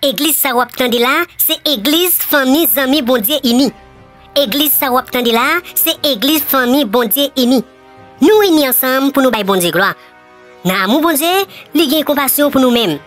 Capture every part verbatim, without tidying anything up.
Egliz sa w ap tande la, se egliz fanmi zanmi Bondye ini. Egliz sa w ap tande la, se egliz fanmi Bondye ini. Nou ini ansanm pou nou bay Bondye glwa. Nan amou Bondye, li gen konpasyon pou nou menm.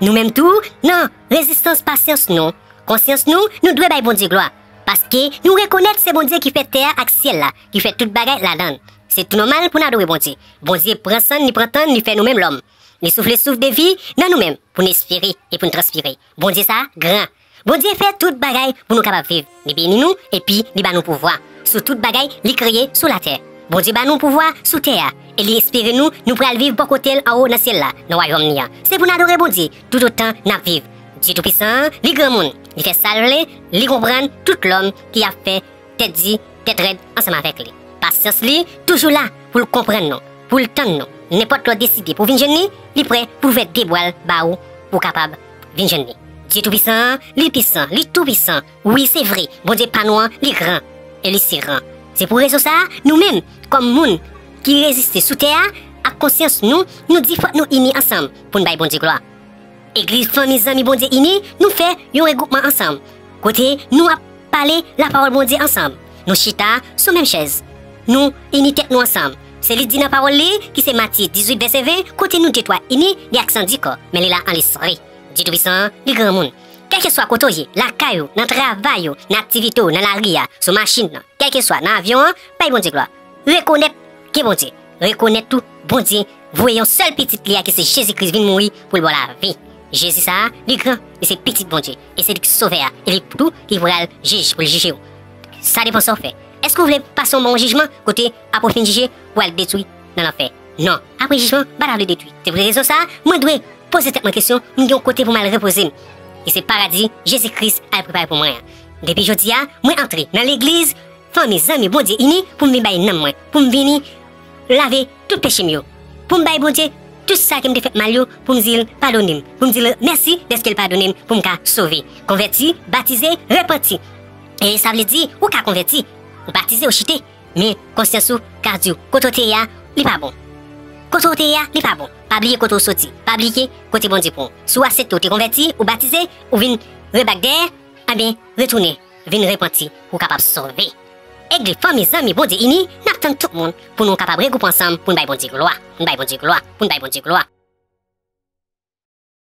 Nou menm tou, nan rezistans pasyans nou, konsyans nou, nou dwe bay Bondye glwa. Paske nou rekonèt se Bondye ki fè tè a ak syèl la, ki fè tout bagay ladan l. Se tou nòmal pou n adore Bondye. Bondye pran san n, li pran tan n, li fè nou menm lòm. Li soufle souf de vi nan nou menm pou n espere e pou n transpire. Bondye sa gran. Bondye fè tout bagay pou nou kapab viv. Li beni nou epi li ba nou pouvwa sou tout bagay li kreye sou latè. Bondye ba nou pouvwa sou tè a e li espere nou, nou pral viv bò kote l anwo nan syèl la, nan wayòm li an. Se pou n adore Bondye toutotan n ap viv. Dye Toupisan an, li granmoun, li fè sa l vle, li konprann tout lòm ki ap fè tèt di, tèt rèd ansanm avèk li. Pasyans li toujou la pou l konprann nou, pou l tann nou. Nenpòt lè w deside pou w vin jwenn li, li prè pou l ouvè de bra l ba ou pou w kapab vin jwenn li. Dye Toupisan an, li pisan, li toupisan. Wi, se vre, Bondye pa nou an, li gran e li siran. Se pou rezon sa a, nou menm, kòm moun ki reziste sou tè a, ak konsyans nou, nou di fòk nou ini ansanm pou n bay Bondye glwa. Egliz fanmi zanmi Bondye ini, nou fè yon regwoupman ansanm, kote nou ap pale lapawòl Bondye ansanm. Nou chita sou menm chèz. Nou ini tèt nou ansanm. Se li di nan pawòl li, ki se Matye dizuit vèsè ven, kote nou de twa ini, li ak san di kò, men li la an lespri. Dye Toupisan an, li granmoun. Kèlkeswa kote w ye, lakay ou, nan travay ou, nan aktivite w, nan lari a, sou machin nan, kèlkeswa nan avyon an, bay Bondye glwa. Rekonèt gen Bondye. Rekonèt tou Bondye voye yon sèl pitit li a ki se Jezi Kris vin mouri pou l ba w lavi. Jezi sa a, li gran, li se pitit Bondye. E se li ki sovè a, e li tou ki pral jij pou l jije w. Sa depann sa w fè. Èske w vle pase yon bon jijman kote apre w fin jije, ou al detwi nan lanfè? Non. Apre jijman, m pa ta vle detwi. Se pou rezon sa a, mwen dwe poze tèt mwen kesyon, m gen yon kote pou m al repoze m. E se paradi Jezi Kris al prepare pou mwen an. Depi jodi a, mwen antre nan legliz fanmi zanmi Bondye ini pou m vin bay nanm mwen, pou m vini lave tout peche m yo, pou m bay Bondye tout sa ke m te fè mal yo, pou m di l padone m, pou m di l mèsi dèske l padone m, pou m ka sove, konvèti, batize, repanti. E sa vle di, ou ka konvèti, ou batize, ou chite, men konsyans ou ka di w, kote w te ye a, li pa bon. Kote w te ye a, li pa bon. Pa bliye kote w soti. Pa bliye kote Bondye pran w. Si w aksepte w te konvèti, ou batize, ou vin rebak dèyè, ebyen, retounen, vin repanti pou w kapab sove. Egliz fanmi zanmi Bondye ini, n ap tann tout moun pou nou kapab regwoupe ansanm pou n bay Bondye glwa, pou n bay Bondye glwa, pou n bay Bondye glwa.